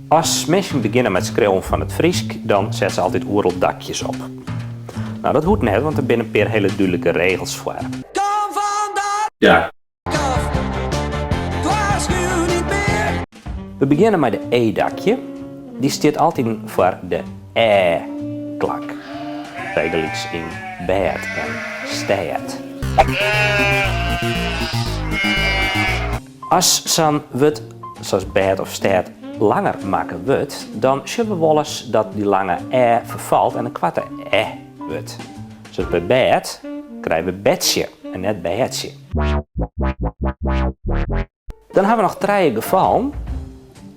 As minsken begjinne mei it skriuwen fan it Frysk, dan sette se altyd oeral dakjes op. No, dat hoecht net, want der binne in pear hiele dúdlike regels foar. We begjinne mei de e-dakje. Dy stiet altyd foar de ê-klank. Bygelyks yn bêd en stêd. As sa'n wurd sa as bêd of stêd langer makke wurdt, dan sjogge we wolris dat dy lange ê ferfalt en in koarte e wurdt. Sa as by bêd krije we bedsje en net bêdsje. Dan hawwe we noch trije gefallen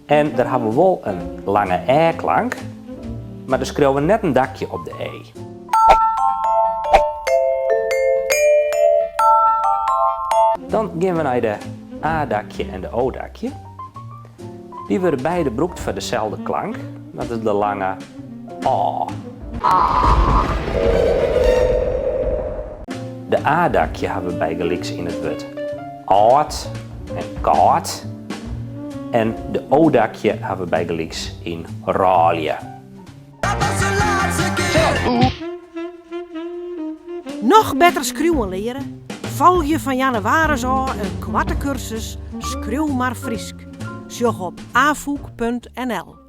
en dêr hawwe we wol in lange ê-klank, mar dêr skriuwe we net in dakje op de e. Dan gean we nei de a-dakje en de o-dakje. Dy wurde beide brûkt foar deselde klank, dat is de lange â. De a-dakje hawwe we bygelyks yn it wurd âld en kâld en de o-dakje hawwe we bygelyks yn rôlje. Noch better skriuwen leare? Folgje fan jannewaris ôf in koarte kursus Skriuw mar Frysk. Sjoch op afûk.nl.